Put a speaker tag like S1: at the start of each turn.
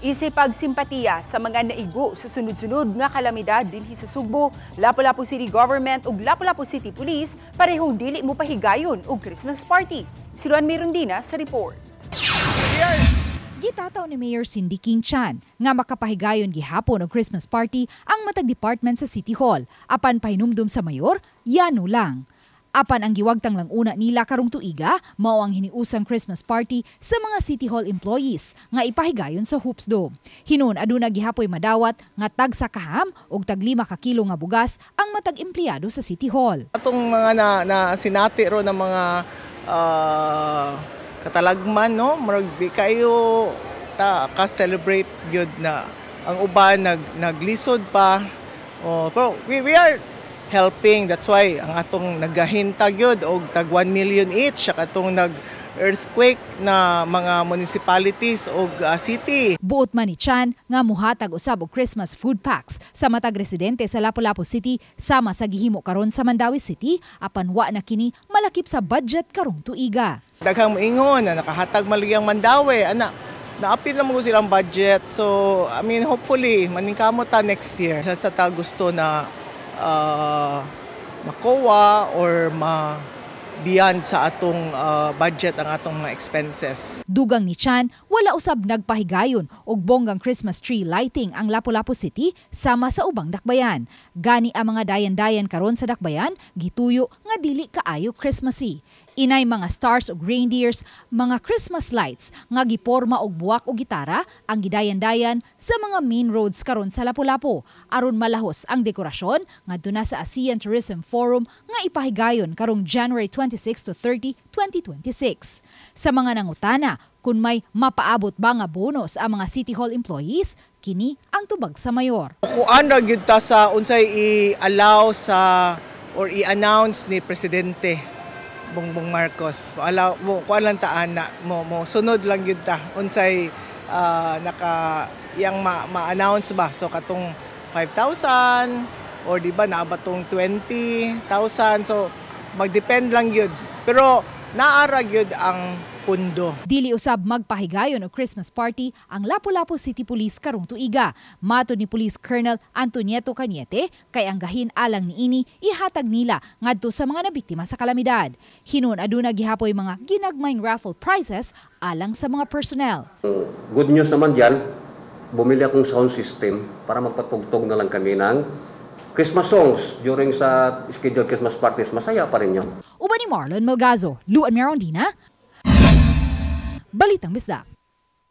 S1: Isip pagsimpatiya sa mga naigo sa sunod-sunod nga kalamidad dinhi sa Sugbo, Lapu-Lapu City Government ug Lapu-Lapu City Police parehong dili mo pahigayon og Christmas party. Si Luan Mirondina sa report.
S2: Gitataw ni Mayor Cindy King Chan nga makapahigayon gihapon og Christmas party ang matag department sa City Hall. Apan pahinumdum sa mayor, yano lang. Apan ang giwagtang lang una nila karong tuiga mao ang hiniusang Christmas party sa mga City Hall employees nga ipahigayon sa Hoops Dome. Hinuon aduna gihapoy madawat nga tag sa kaham og tag 5 ka kilo nga bugas ang matag empleyado sa City Hall.
S3: Atong mga na sinati ro ng mga katalagman, no, murag di kayo ta ka-celebrate gyud na ang uban naglisod pa. Oh, pero we are helping. That's why ang atong nagahinta gyud og tag 1 million each sa katong nag earthquake na mga municipalities og city.
S2: Buot man ni Chan nga muhatag usab og Christmas food packs sa matag residente sa Lapu-Lapu City sama sa gihimo karon sa Mandaue City, apan wa na kini malakip sa budget karong tuiga.
S3: Daghang moingon na nakahatag maligi ang Mandaue ana, naapil na mo silang budget. So I mean, hopefully maningkamot ta next year sa ta gusto na makuha or ma beyond sa atong budget ang atong mga expenses.
S2: Dugang ni Chan, wala usab nagpahigayon og bonggang Christmas tree lighting ang Lapu-Lapu City sama sa ubang dakbayan. Gani ang mga dayan-dayan karon sa dakbayan gituyo nga dili kaayo Christmassy. Inay mga stars ug reindeers, mga Christmas lights nga giporma og buwak o gitara ang gidayan-dayan sa mga main roads karon sa Lapu-Lapu aron malahos ang dekorasyon ngadto na sa ASEAN Tourism Forum nga ipahigayon karong January 26 to 30, 2026. Sa mga nangutana kung may mapaabot ba nga bonus ang mga City Hall employees, kini ang tubag sa mayor.
S3: Kuan ra gyud ta sa unsay i-allow sa or i-announce ni Presidente Bongbong Marcos. Allow mo, kuan lang ta ana mo, mo sunod lang gyud ta unsay naka iyang ma-announce ba. So katong 5,000 or di ba naa ba tong 20,000, so magdepend lang gyud. Pero naara gyud ang pundo.
S2: Dili usab magpahigayon og Christmas party ang Lapu-Lapu City Police karong tuiga. Matod ni Police Colonel Antonieto Cañete, kay ang gahin alang niini ihatag nila ngadto sa mga nabiktima sa kalamidad. Hinuon aduna gihapoy mga ginagmayng raffle prizes alang sa mga personnel.
S4: Good news naman dyan, bumili akong sound system para magpatugtog na lang kami ng Christmas songs during sa scheduled Christmas parties. Masaya pa rin yun.
S2: Uban ni Marlon Melgazo, Luan Merondina, Balitang Bisdak.